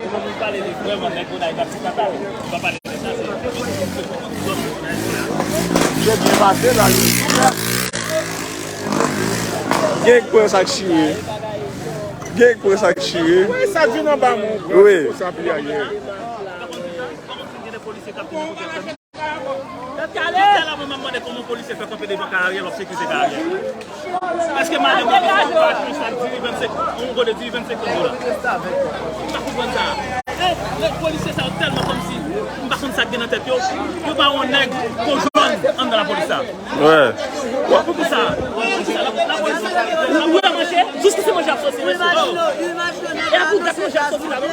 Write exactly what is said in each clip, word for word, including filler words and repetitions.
Pou nou pale de vrèman nèg Gonayiv ap fè kaka, nou pa pale de sa, se Yo byen pase la. Gen k pran sa k chire. Gen k pran sa k chire. Wi, sa vin anba mwen. Wi. Sa pi ayè. Jounèla mwen m ap mande kòman yon polisye fè kanpe devan kay Ariel, w ap sekirize kay Ariel. Èske madanm nan pa achte yon sak diri vennsenk, yon gode diri vennsenk dola? M pa konprann sa. Lè, lè polisye sa yo tèlman kòmsi m pa konn sa k gen nan tèt yo, yo ba yon nèg po jòn anndan lapolis sa. Wè. Poukisa? Poukisa? Lapolis sa, lapolis sa manje, jiskaske manje ap soti. E a pou dat manje ap soti la, non?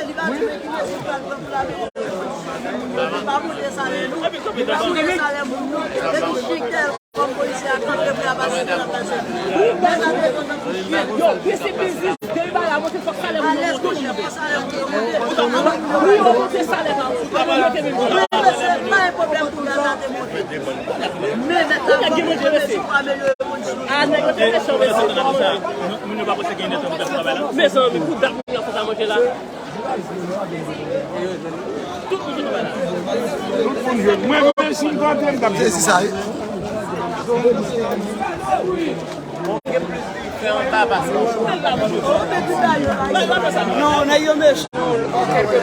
Yo, yo se biznis, de ba la, monte fòk salè moun yo monte. Wi, yo monte salè la, pou yo mete menm jan. Ou nèg gen manje, mesye. A, nèg yo te mechan, mesye. Mezanmi, pou dat moun yo fè sa manje la. Tout moun jwenn. Mwen menm si m tande m t ap sezi sa wi. Non, nèg yo mechan.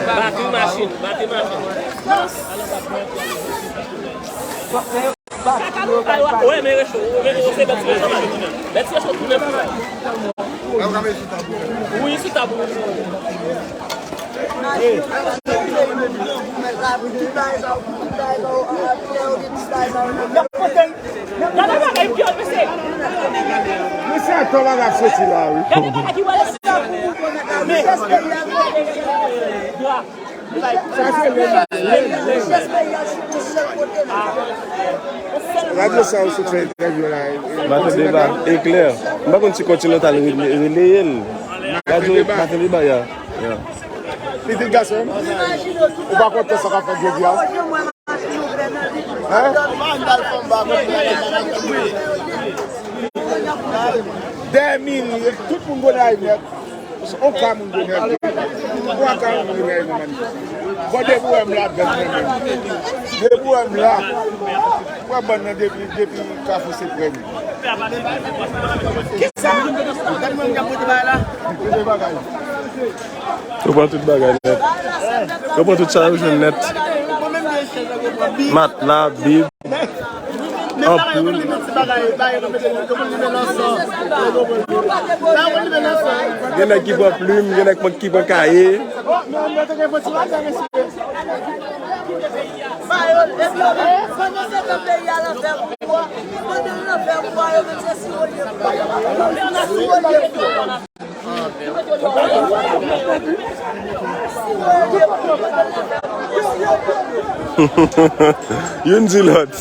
Batri machin, batri machin. Wè, men recho, men recho se bèt recho tounen. Bèt recho tounen. Wi, sou tab ou. Gade bagay vyòl, mesye. Mesye, atò bagay soti la, wi. Gade bagay ki wè la. Radyo sa ou sot fè entèvyou la. Maten deba e klè. M pa konn si Continental rele l. Radyo Maten deba ya. Pitit gason m, ou pa kontan sa k ap fèt jodi a? Hein? Dèyè minwi, tout moun Gonayiv nèt. On ka moun Gonayiv. Twa ka moun Gonayiv nan manifeste. Bon, depi w wè m la, bèt mwen menm. Depi w wè m la, w wè bann nan depi, depi Kafou Seprèm. Kisa? Gad mwen, m ap pote bagay la. Pote bagay. Yo pran tout bagay nèt. Yo pran tout sa yo jwenn nèt. Matla, bib, anpoul. Gen nèg ki pran plim, gen nèg ki pran kaye. Youn di lòt.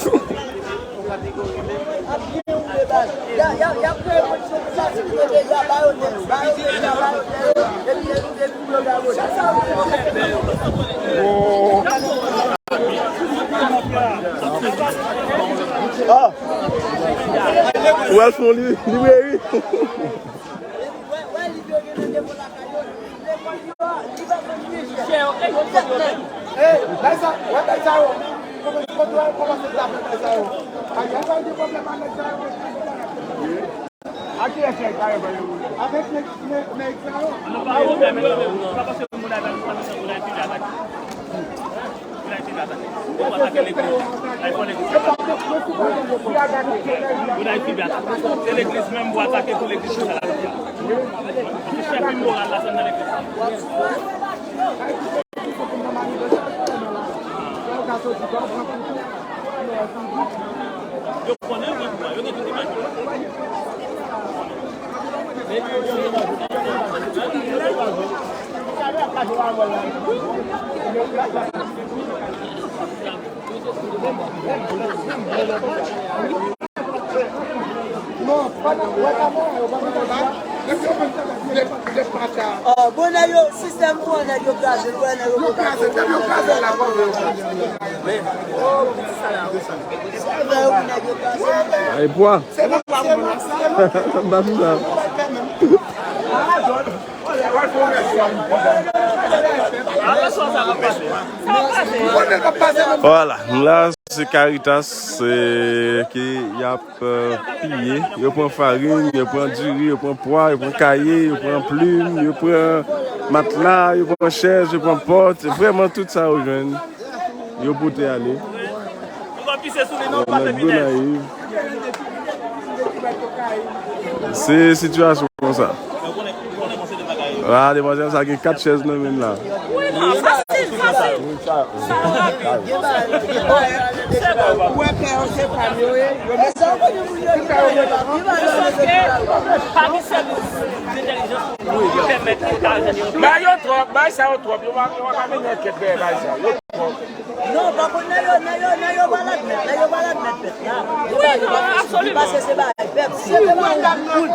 Ou al fè yon li- libreri. Pou atake legliz. Ay, fò legliz. Pou atake legliz. Pou atake legliz. Se legliz menm pou atake pou legliz pou sa la. Paske chèf imoral la, se nan legliz. Yo konnen, yo gen tout imaj. Bon, nèg yo, sistèm pou nèg yo kraze l, wè, nèg yo kraze l. Ay, pwa. M pa sou sa. Yo Vwala, m la, se Caritas, eh, ke y ap, eh, piye. Yo pran farin, yo pran diri, yo pran pwa, yo pran kaye, yo pran plim, yo pran matla, yo pran chèz, yo pran pòt. Vrèman, tout sa yo jwenn, yo pote ale. Nan Gonayiv. Se sitiyasyon konsa. Ah, demwazèl sa gen kat chèz nan men l la. Wi, non, fasil, fasil. Sa rapid. Pami sèvis entèlijans ki pèmèt yo ta jwenn yo. Bay yo twòp, bay sa yo twòp. Yo pa, yo pa ka mennen ankèt dèyè bay sa. Yo twòp. Non, pa konn nèg yo, nèg yo, nèg yo pral admèt, nèg yo pral admèt pèp la. Wi, non, absoliman. Paske se bagay pèp. Si se te bagay moun,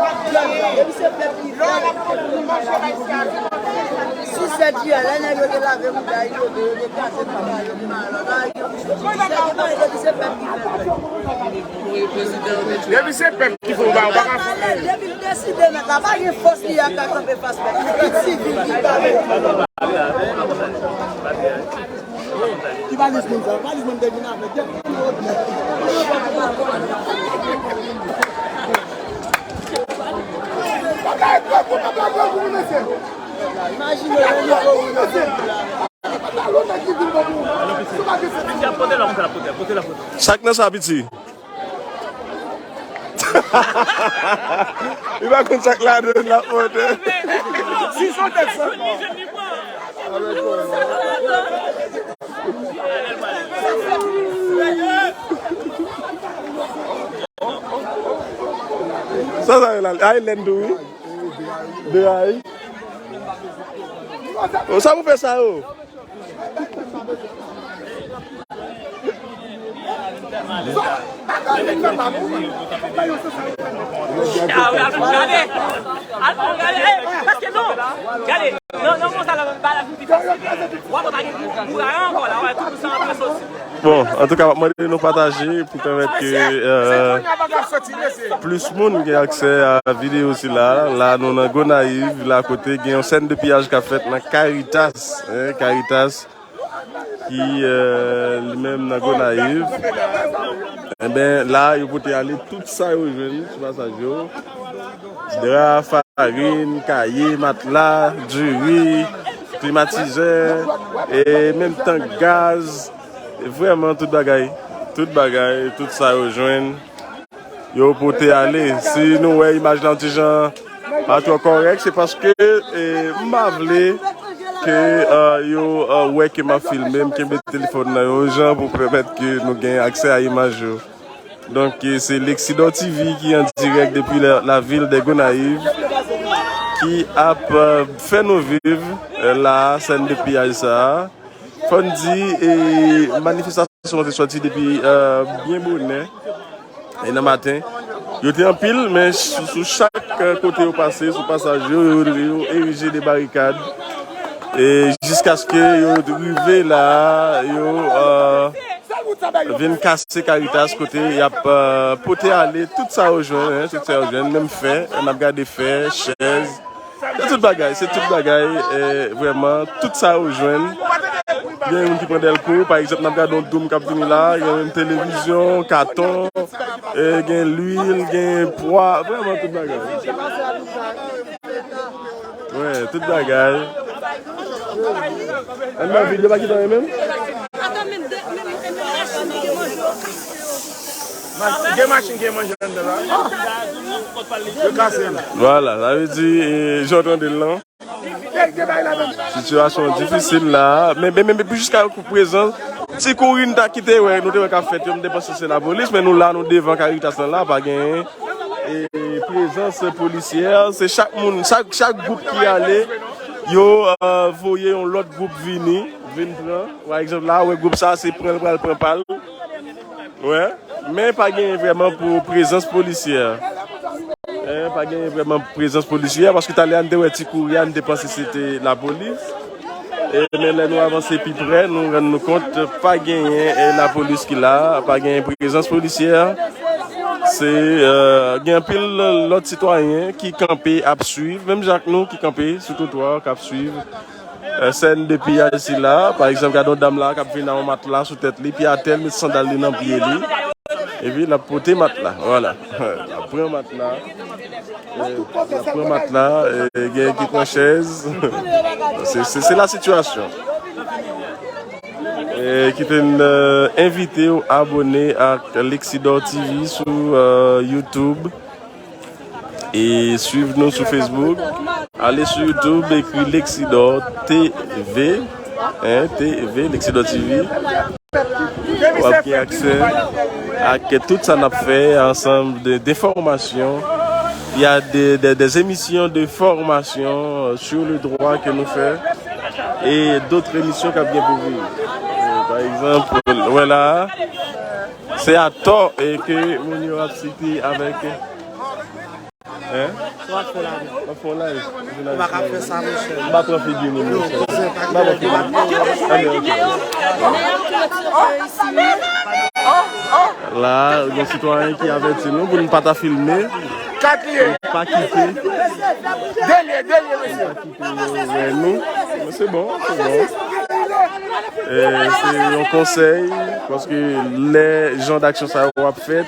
depi se pèp ki fè l. Sou sèt jiyè, lè nèg yo te lave bouda yo, yo te kraze papa yo, te bay lòt. Depi se pèp ki fè l. Depi se pèp ki fè l, ou pa, ou pa ka fè l. Depi l deside nèt la, pa gen fòs li a ka kanpe fas pèp. Li sivil li. Ki valiz moun sa? Valiz moun te vin avèk. Imajine lè nivo ou ye. Sa k nan sa, piti? Li pa konn sa k ladan l ap pote. Si son tèt sa. Sa, sa yo la. Ay, lèn tou, wi. De ay. O, sa pou fè sa yo? Gade! Al fon gade! Ey, paske non! Gade! Non, non, konsa la, ba la vin pi fasil. W ap pa gen gou, gou la ankò la, w ap tout sa antre soti. Bon, antouka, m ap mande nou pataje pou pèmèt ke, euh, plis moun gen aksè a videyo sila. La, nou nan Gonayiv, la kote gen yon sèn de piyaj k ap fèt nan Caritas, hein, Caritas, ki, euh, li menm nan Gonayiv. Enben, la, yo pote ale tout sa yo jwenn sou pasaj yo. Dra, farin, kaye, matla, diri, klimatizè, e menm tank gaz. Vrèman, tout bagay. Tout bagay, tout sa yo jwenn, yo pote ale. Si nou wè imaj la yon ti jan pa twò kòrèk, se paske, e, m pa vle ke, e, yo, e, wè ke m ap filme, m kenbe telefòn nan yon jan pou pèmèt ke nou gen aksè a imaj yo. Donk, e, se Lexidor T V ki an dirèk depi la, la ville de Gonayiv, ki ap, e, fè nou viv, e, la, sèn de piyaj sa a. Fò n di, e, manifestasyon an te sòti depi, e, byen bonè, e, nan maten. Yo te anpil, men sou, sou chak, e, kote yo pase, sou pasaj yo, yo, yo erije de barikad. E jiskaske yo rive la, yo, e, vin kase Caritas kote y ap, e, pote ale tout sa yo jwenn, hein, tout sa yo jwenn, menm fè, n ap gade fè, chèz, se tout bagay, se tout bagay, e, vrèman, tout sa yo jwenn. Gen moun ki pran dèlko, pa egzanp, n ap gade yon doum k ap vini la, gen menm televizyon, katon, e, gen lwil, gen pwa, vrèman tout bagay. Wè, tout bagay. Anndan vil yo pa kite anyen menm? Gen machin, gen manje anndan la. Yo kase l. Vwala, sa vle di, e, jan w tande l lan. Sitiyasyon difisil la. Men, men, men, men jiska prezan, ti kouri n ta kite, wè, nou te wè k ap fèt yo, m te panse se lapolis, men nou la, nou devan Caritas lan la, pa genyen, e, prezans polisyè. Se chak moun, chak, chak gwoup ki ale, yo, e, voye yon lòt gwoup vini, vin pran. Pa egzanp, la, wè gwoup sa, se pran l pral pran pa l. Wè, men pa genyen vrèman pou prezans polisyè. Hein, pa genyen vrèman prezans polisyè, paske talè a n te wè ti kouri a, n te panse se te lapolis. E, men lè nou avanse pi prè, nou rann nou kont pa genyen, e, lapolis ki la, pa genyen prezans polisyè. Se, e, gen anpil lòt sitwayen ki kanpe ap swiv, menm jan ak nou ki kanpe sou twotwa k ap swiv. sèn de piyaj sila. Pa egzanp, gade yon dam la k ap vin ak yon matla sou tèt li, pi atè, l met sandal li nan pye li. Epi l ap pote matla. Vwala. L ap pran matla. Eh, l ap pran matla. Eh, gen ki pran chèz. Se, se, se la sitiyasyon. Eh, ki te n, eh, envite w abone ak Lexidor T V sou, eh, YouTube. E swiv nou sou Facebook. Ale sou YouTube, ekri Lexidor T V, hein, T V, Lexidor T V. W ap gen aksè ak tout sa n ap fè, ansanm de, d'informations. Il y a des, des, des émissions de formation, euh, sur le droit que nous fait et d'autres émissions k ap gen pou vini. Euh, pa egzanp, wè la, se atò e ke moun yo ap site avèk Hein? Sa w ap fè la menm? W ap fè yon live? Ou pa ka fè sa, monchè. M pa pran figi moun, monchè. M pa pran figi moun. Anben, ok. La, gen sitwayen ki avèti nou pou n pa ta filme. Kat li ye? Pa kite. De l ye, de l ye, mesye. Wè nou. Men se bon, se bon. Eh, se yon konsèy, paske lè jan d'aksyon sa yo ap fèt,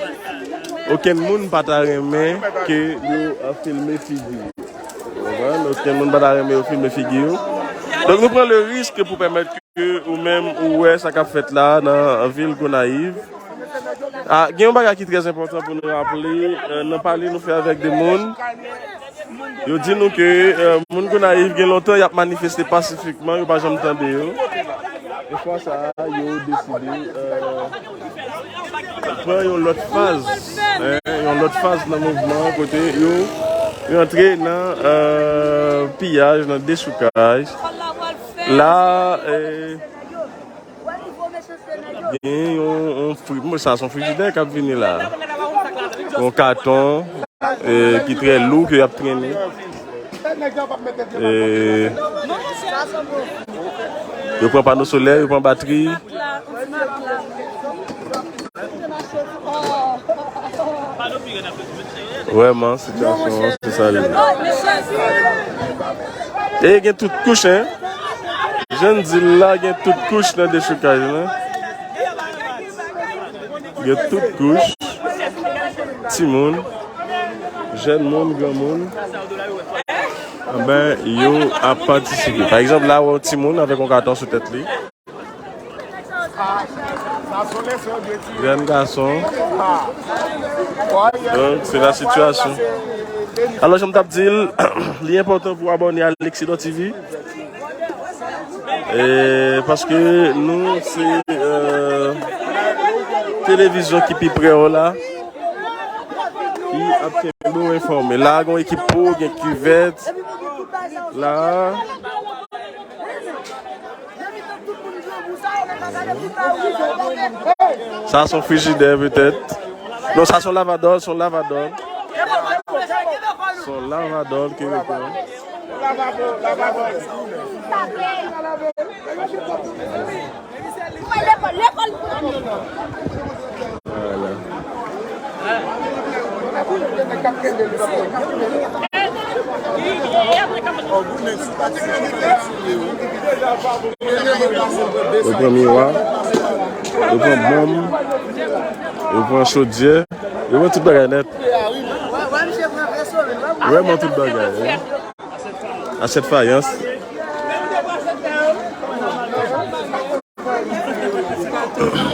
okenn moun pa ta renmen ke yo, eh, filme figi yo. Ou konprann? Okenn moun pa ta renmen yo filme figi yo. Donk, nou pran le risk pou pèmèt ke ou menm ou wè sa k ap fèt la nan vil Gonayiv. Ah, gen yon bagay ki trè enpòtan pou nou raple, eh, nan pale nou fè avèk de moun, yo di nou ke, eh, moun Gonayiv gen lontan y ap manifeste pasifikman, yo pa janm tande yo. E fwa sa a, yo deside, eh, pran yon lòt faz, eh, yon lòt faz nan mouvman an, kote yo, yo antre nan, eh, piyaj, nan dechoukaj. La, eh, Gen yon, yon fri-, bon, sa se yon frijidè k ap vini la. Yon katon, eh, ki trè lou ke y ap trennen. Eh, yo pran pano solè, yo pran batri. Vrèman, sitiyasyon an, se sa l ye. E gen tout kouch, hein. Jan n di l la, gen tout kouch nan dechoukaj lan. Gen tout kouch. Timoun, jèn moun, granmoun. Anben, yo ap patisipe. Pa egzanp, la, w wè yon timoun avèk yon katon sou tèt li. Jèn gason. Donk, se la sitiyasyon. Alò, jan m t ap di l, li enpòtan pou w abòne a Lexidor T V. E, paske nou, se, eh, televizyon ki pi prè w la, ki ap kenbe w enfòme. La, gen yon ekip pou, gen kivèt. La, Sa se yon frijidè petèt. Non, sa se yon lavadòl, se yon lavadòl. Se yon lavadòl ki reprann. Vwala. Yo pran miwa, yo pran bonm, yo pran chodyè, yo pran tout bagay nèt. Vrèman tout bagay, wi. Asyèt fayans.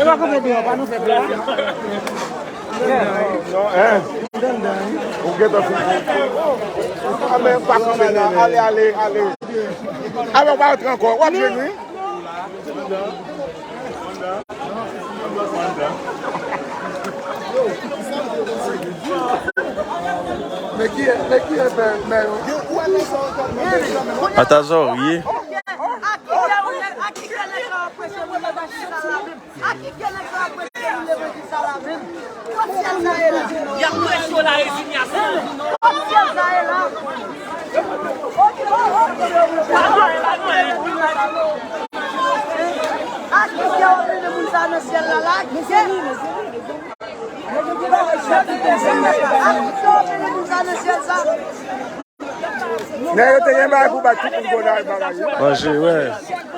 E pa kanpe deyò, pa nan fèt la. Non, hein. Ou gentan fin. Ah, men pa kanpe la. Ale, ale, ale. Ale, w pa antre ankò. W ap jwenn, wi. Men ki, men ki e fè, men yo. Atazò, ye. A ki kè nèg sa ap preche moun leve di sa la menm? A ki kè nèg sa ap preche moun leve di sa la menm? Kot syèl sa ye la? Y ap preche yo la rezinyasyon. Kot syèl sa ye la? A ki kè w ap mennen moun sa nan syèl la la? A ki kè? A ki kè w ap mennen moun sa nan syèl sa? Nèg yo te gen bagay pou bat tout moun Gonayiv bagay yo. Manje, wè.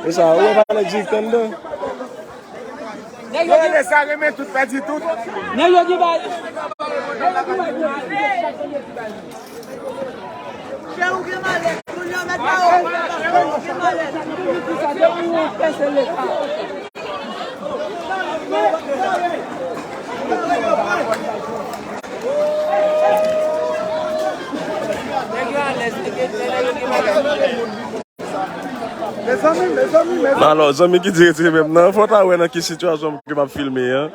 E sa, ou wè pa nèg direktè anndan? Yo rele sa renmen tout, pèdi tout. Nèg yo gen bagay. Chè ou gen malèt, moun yo mèt ba ou. Chè ou gen malèt, moun ki sa depi ou pèse leta. Alò, zanmi ki di retire menm nan, fò w ta wè nan ki sitiyasyon ke m ap filme an.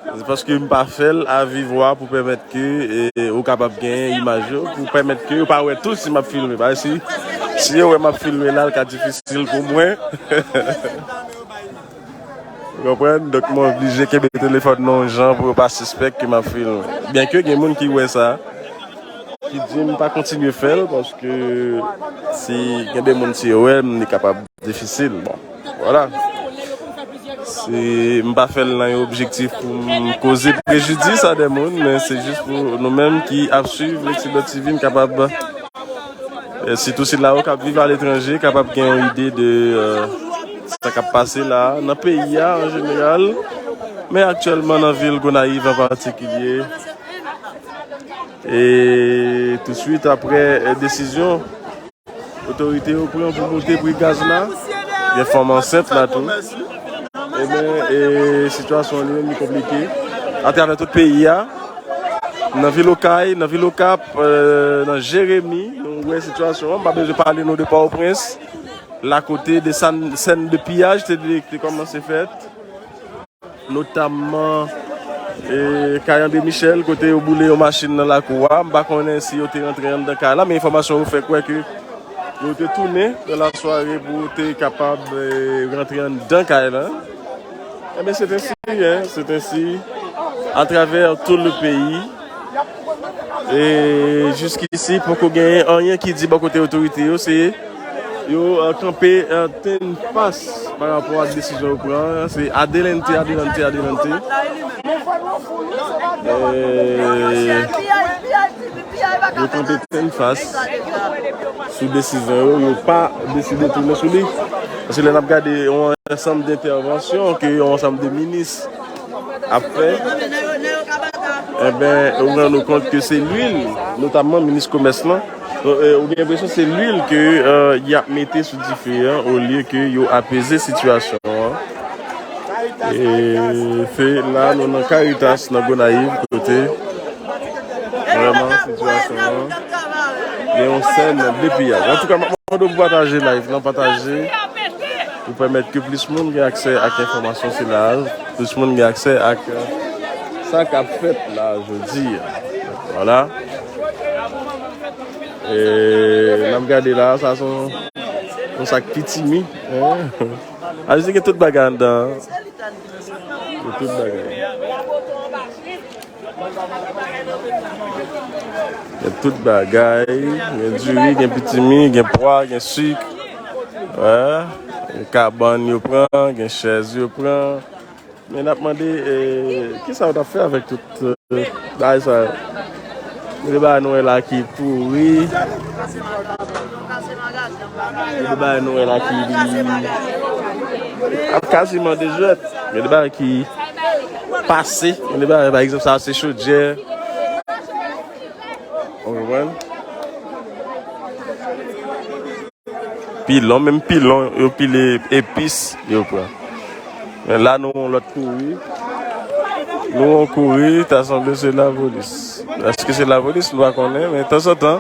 Se paske m pa fè l a viv wa pou pèmèt ke, e, ou kapab gen imaj yo, pou pèmèt ke yo pa wè tou si m ap filme. Paske si, si yo wè m ap filme la, l ka difisil pou mwen. Ou konprann? Donk, mwen oblije kenbe telefòn nan yon jan pou yo pa sispèk ke m ap filme. Byenke gen moun ki wè sa, ki di m pa kontinye fè l, paske si gen de moun, si yo wè m, li kapab difisil. Bon, vwala. Se, m pa fè l nan yon objektif pou m koze prejidis a de moun, men se jis pou nou menm ki ap swiv Lexidot T V, n kapab, e, sitou sila yo k ap viv aletranje, kapab gen yon ide de, e, sa k ap pase la a, nan peyi a an jeneral, men aktyèlman nan vil Gonayiv an patikilye. E touswit apre, e, desizyon otorite yo pran pou moute pri gaz la, gen fanm ansent la tou. Ebyen, e, sitiyasyon an li menm li konplike atravè tout peyi a. Nan vil Okay, nan vil Okap, e, nan Jeremi, nou wè sitiyasyon an. M pa bezwen pale nou de Pòtoprens, la kote de sàn, sèn de piyaj te, te kòmanse fèt. Notamman, e, kay André Michel, kote yo boule yon machin nan lakou a. M pa konnen si yo te rantre anndan kay la, men enfòmasyon yo fè kwè ke yo te tounen nan lasware pou te kapab, e, rantre anndan kay la. Ebyen, c'est ainsi, hein, c'est ainsi, atravè tout le pays. E jiskisi, poko genyen anyen ki di bò kote otorite yo, se yo, e, kanpe, e, tennfas pa rapò ak desizyon yo pran. Se adelante, adelante, adelante. E, yo kanpe tennfas sou desizyon yo, yo pa deside tounen sou li. Paske lè n ap gade yon ansanm de entèvansyon ke yon ansanm de minis ap fè, enben, ou rann ou kont ke se lwil, notamman minis komès lan, e, ou gen enpresyon se lwil ke, e, y ap mete sou dife an, olye ke yo apeze sitiyasyon an. E se la nou nan Caritas, nan Gonayiv, kote vrèman sitiyasyon an gen yon sèn de piyaj. Antouka, m ap mande w pou pataje live lan, pataje pou pèmèt ke plis moun gen aksè ak enfòmasyon sila a, plis moun gen aksè ak, e, sa k ap fèt la jodi a. Vwala. E n ap gade la, sa se yon, yon sak pitimi, hein? Aji gen tout bagay anndan. Gen tout bagay. Gen tout bagay. Gen diri, gen pitimi, gen pwa, gen sik. Wè. Gen kabann yo pran, gen chèz yo pran. Men n ap mande, e, kisa yo t ap fè avèk tout, e, bagay sa yo? Gen de bagay nou wè la ki pouri. Gen de bagay nou wè la ki ap kaziman dejwèt. Gen de bagay ki pase. Gen de bagay, pa egzanp, sa se chodyè. Ou konprann? Pilon, menm pilon, yo pile epis, yo pran. Men la, nou wè yon lòt kouri. Nou wè yon kouri, ta sanble se lapolis. Èske se lapolis? Nou pa konnen, men tanzantan,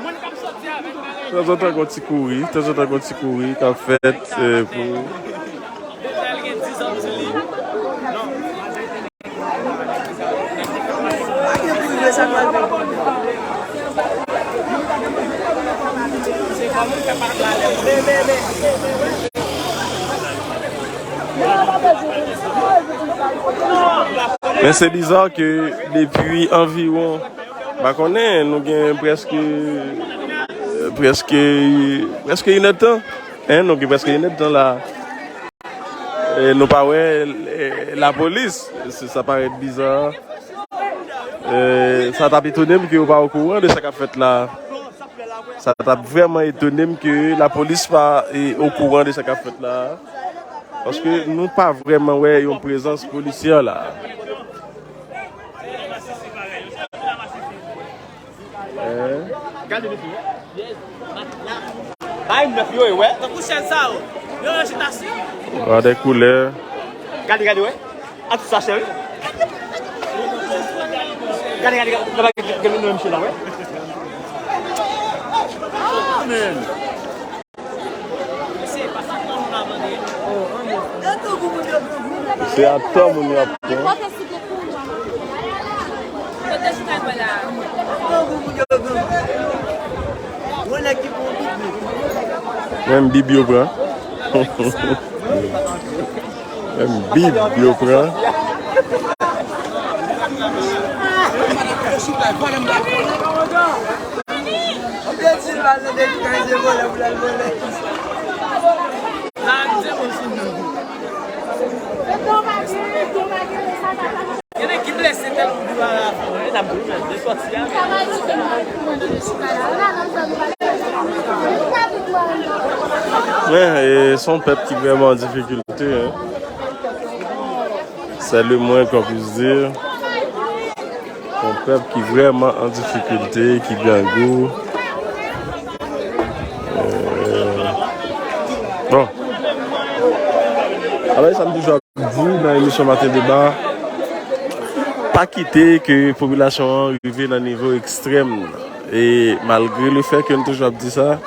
tanzantan, gon ti kouri, tanzantan, gon ti kouri k ap fèt, e, pou Men se biza ke depi anviwon, m pa konnen, nou gen prèske, prèske, prèske inèdtan. Hein, nou gen prèske inèdtan la. E nou pa wè, e, lapolis. Se, sa parèt biza. E, sa t ap etone m ke yo pa okouran de sa k ap fèt la. Sa t ap vrèman etone m ke lapolis pa e, okouran de sa k ap fèt la. Paske nou pa vrèman wè yon prezans polisyè la. Hein? Gade mesye. Bay nèf yo e wè. Tankou chèz sa yo. Yo ranje tasyon. Gade koulè. Gade, gade, wè. An tout sa cheri. Gade, gade, gade, gade, gade, gade, gade, mesye la, wè. Amen. Se atò moun yo ap pran. Menm Bib yo pran. Menm Bib yo pran. Men, e, se yon pèp ki vrèman an difikilte, hein. C'est le moins qu'on puisse dire. Yon pèp ki vrèman an difikilte, ki grangou. Euh, bon. Alò, sa m toujou ap di nan emisyon Maten Deba, pa kite ke popilasyon an rive nan nivo ekstrèm. E malgre le fè ke n toujou ap di sa,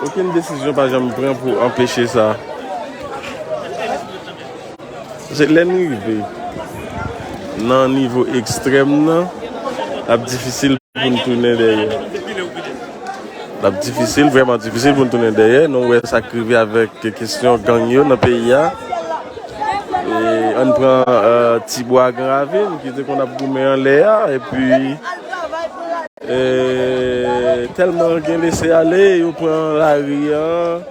okenn desizyon pa janm pran pou anpeche sa. Se lè n rive nan nivo ekstrèm nan, l ap difisil pou n tounen dèyè. L ap difisil, vrèman difisil pou n tounen dèyè. Nou wè sa k rive avèk kesyon gang yo nan peyi a. E, ann pran, e, Tibwa Gran Ravin, ki te konn ap goumen anlè a, epi, e, tèlman gen lese ale, yo pran lari an.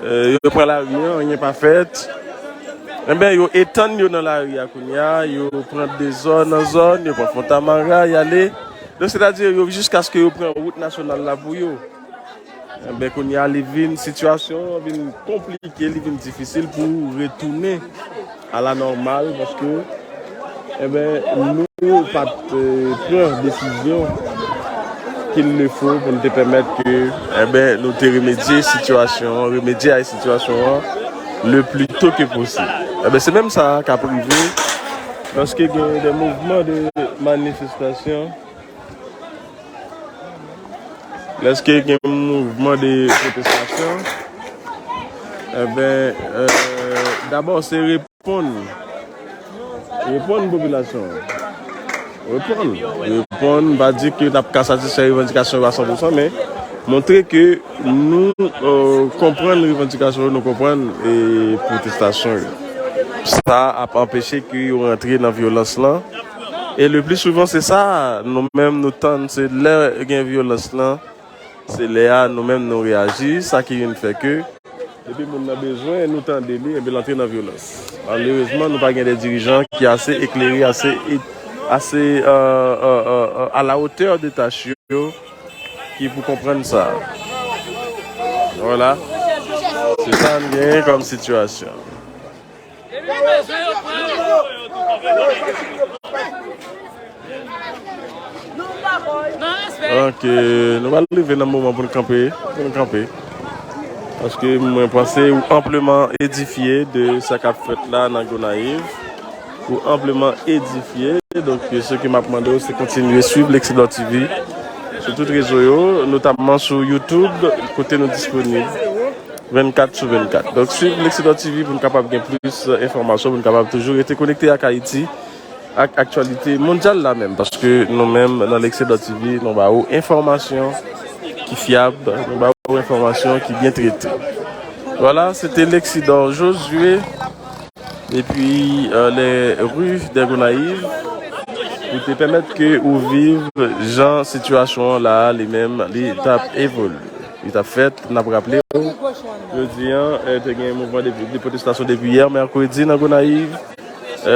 E, yo pran lari an, anyen pa fèt. Enben, yo etann yo nan lari a kounye a, yo pran dezòn nan zòn, yo pran Fontamara, y ale. Donk, sètadi, yo, jiskaske yo pran wout nasyonal la pou yo. Enben, kounye a, li vin, sitiyasyon an vin konplike, li vin difisil pou retounen a la nòmal, paske, enben, nou pa t, e, pran desizyon qu'il le faut pou n te pèmèt ke, enben, nou te remedye sitiyasyon an, remedye a sitiyasyon an le plus tôt que possible. Enben, se menm sa k ap rive lòske gen de mouvman de manifestasyon. Lèske gen mouvman de pwotestasyon, enben, e, dabò se reponn. Reponn popilasyon an. Reponn. Reponn, pa di ke n ap ka satisfè revandikasyon yo a san pou san, men montre ke nou, e, konprann revandikasyon yo, nou konprann, e, pwotestasyon yo. Sa ap anpeche ke yo rantre nan vyolans lan. E le pli souvan, se sa, nou menm, nou tann, se lè gen vyolans lan, se lè a, nou menm, nou reyaji, sa ki vin fè ke, depi moun nan bezwen, nou tande li, enben, l antre nan vyolans. Malerezman, nou pa gen de dirijan ki ase eklere, ase, ase, e, e, e, e, à la hauteur de tâche yo, ki pou konprann sa. Vwala. Se sa n genyen kòm sitiyasyon. Donk, e, nou pral rive nan moman pou n kanpe, pou n kanpe. Paske mwen panse ou anpleman edifye de sa k ap fèt la nan Gonayiv. Ou anpleman edifye. Donk, e, sa ke m ap mande w, se kontinye swiv Lexidor T V sou tout rezo yo, notamman sou YouTube, kote nou disponib vennkat sou vennkat. Donk, swiv Lexidor T V pou n kapab gen plis, e, enfòmasyon, pou n kapab toujou rete konekte ak Ayiti, ak aktyalite mondyal la menm, paske nou menm nan Lexidor T V, nou ba ou enfòmasyon ki fyab, nou ba ou enfòmasyon ki byen trete. Vwala, se te Lexidor Josué depi, e, les rues de Gonayiv, pou te pèmèt ke ou viv jan sitiyasyon an la, li menm, li t ap evolye. Li t ap fèt, n ap raple w, jodi an, e, te gen mouvman de, de pwotestasyon depi yè, mèkredi, nan Gonayiv. E,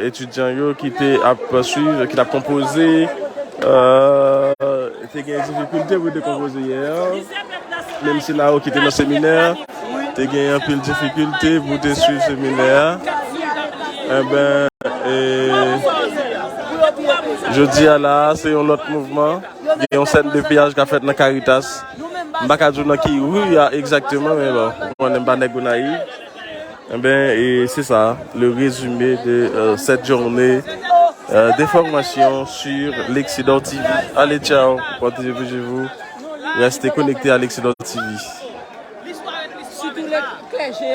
etidyan yo ki te ap swiv, ki t ap konpoze, e, Te gen difikilte pou te konpoze yè. Menm si la ou ki te nan seminè, te gen anpil difikilte pou te swiv seminè a. Enben, e, jodi a la, se yon lòt mouvman. Gen yon sèn de piyaj k ap fèt nan Caritas. M pa ka di w nan ki ri a egzakteman, men bon, mwen menm pa nèg Gonayiv. Enben, e se sa, le résumé de euh, cette journée euh, d'information sur Lexidor T V. Allez, ciao, protégez-vous, restez connectés à Lexidor T V.